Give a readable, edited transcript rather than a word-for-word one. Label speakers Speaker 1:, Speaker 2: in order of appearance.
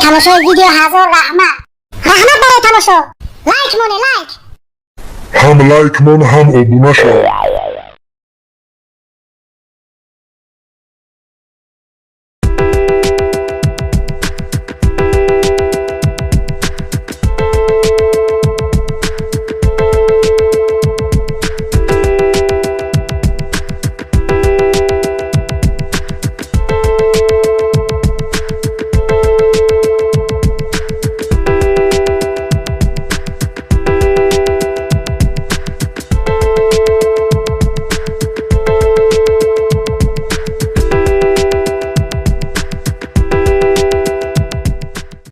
Speaker 1: Тамошои видео ҳазор раҳмат, раҳмат барои тамошо. Лайк моне, лайк.
Speaker 2: Ҳам лайк мон, ҳам обуна шав.